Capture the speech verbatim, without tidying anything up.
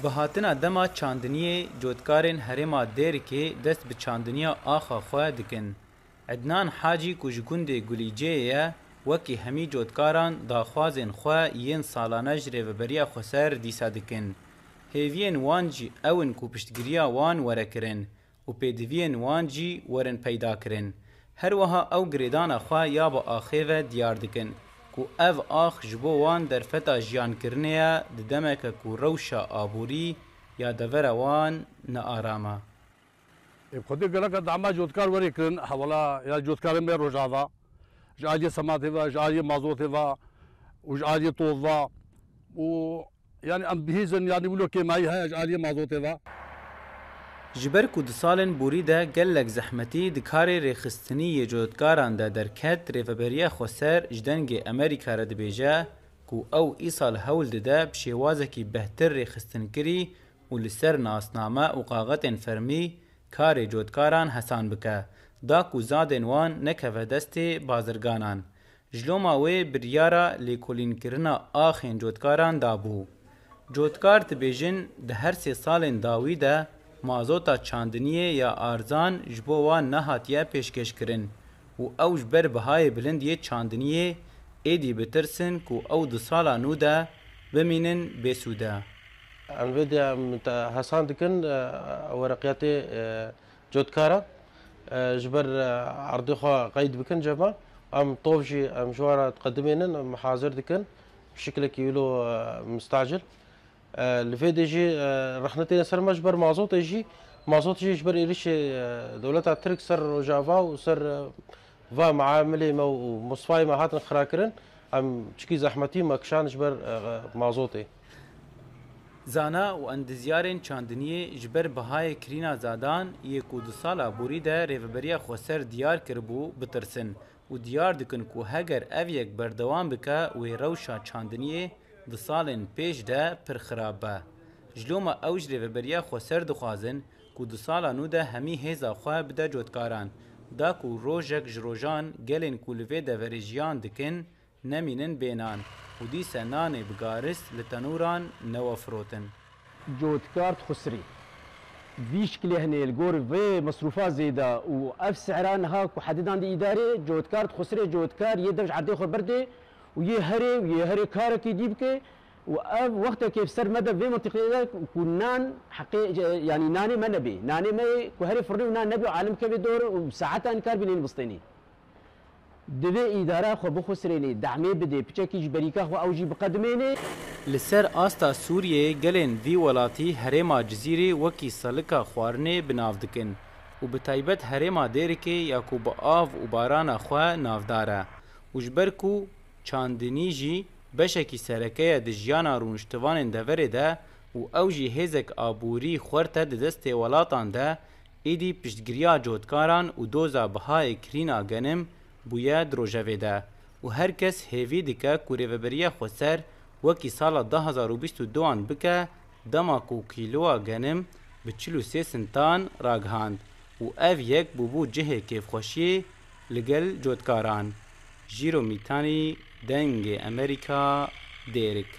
Bi hatina dema çandiniyê, cotkarên herêma Dêrikê dest bi çandiniya axa xwe dikin. Ednan Hacî ku ji gundê Gulîceyê ye, wekî hemî cotkaran daxwazên xwe yên salane ji Rêveberiya Xweser dîsa dikin. Hêviyên wan jî ew in ku piştgiriya wan were kirin û pêdiviyên wan jî werin peyda kirin. Her wiha ew girêdana xwe ya bi axê ve diyar dikin ku ev ax ji bo wan derfeta jiyankirinê ye, di demeke ku rewşa aborî ya devera wan nearam e. Ê, bi xwedê geleka dema cotkar werê kirin, hewala ya cotkarên me Rojava, ji aliyê sematê ve, ji aliyê mazotê ve û ji aliyê toz ve û, yanî, em bihîzin, yanî, wilo kêmayî heye ji aliyê mazotê ve. Ji ber ku di salên borî de gelek zehmetî di karê rêxistinî yê cotkaran de derket, Rêveberiya Xweser ji Dengê Amerîka re dibêje ku ew îsal hewl dide bi şêwazekî bêhtir rêxistinkirî û li ser nasname û kaxetên fermî karê cotkaran hesan bike, da ku zadên wan nekeve destê bazirganan. Ji loma wê biryara lêkolînkirina axên cotkaran dabû. Cotkar dibêjin, di her sê salên dawî de mazota çandiniyê ya arzan ji bo wan nehatiye pêşkêşkirin û ew ji ber bihayê bilind yê çandiniyê êdî bitirsin ku ew di sala nû de bimînin bêsûde. Em vê de em te-, hesan dikin, e, wereqiyatê, e, cotkara, e, ji ber, e, erdê xwe qeyd bikin cema. Em tov jî em ji wan re diqedimênin, em hazir dikin bi şiklekî wilo, e, mistacil. E, li vê de jî, e, rexne têne ser me ji ber mazotê jî, mazot jî ji ber êrişê, e, dewleta Tirk ser Rojava û ser, e, va miamilê me û mustfayê me hatin xirakirin, em çikî zehmetî me kişand ji ber, e, mazotê. Zana û endizyarên çandiniyê ji ber bihayê kirîna zadan yê ku di sala borî de Rêveberiya Xweser diyar kiribû, bitirsin û diyar dikin ku heger ev yek berdewam bike, wê rewşa çandiniyê di salên pêş de pir xirab be. Ji loma ew ji Rêveberiya Xweser dixwazin ku di sala nû de hemî hêza xwe bide cotkaran, da ku rojek ji rojan gelên ku li vê deverê jiyan dikin, nemînin bê nan û dîse nanê bi garis li tenûran newe firotin. Cotkar dixusirê. Vî şikilê hene li gor vê mesrûfa zêde û ev sehra niha ku hedidan di îdarê, cotkar dixusirê, cotkar yê dev ji erdê xwe berdê û yê herê û yê herê karekî dî bike û ev wextekê bi ser me de vê mintîqê de ku nan heqê, yanî nanê me nebê. Nanê me yê ku herê firnê û nan nebê û alim kevê dor û saetan kar bînên bistênê. Divê îdara xwe bixusirênê, dehmê bidê, piçekî ji berîka xwe ew jî biqedimênê. Li ser asta Sûriyeyê gelên vî welatî herêma Cizîrê wekî selika xwarinê bi nav dikin û bi taybet herêma Dêrikê ya ku bi av û barana xwe navdar e û ji ber ku çandinî jî beşekî sereke ye di jiyana rûniştivanên deverê de û ew jî hêzek aborî xwert e di destê welatan de, êdî piştgiriya cotkaran û doza bihayê kirîna genim bûye di rojevê de û her kes hêvî dike ku Rêveberiya Xweser wekî sala du hazar û bîst û duan bike, dema ku kîloa genim bi çil û sê sintan ragihand û ev yek bûbû cihê kêfxweşiyê li gel cotkaran. Jîro Mîtanî, Dengê Amerîka, Dêrik.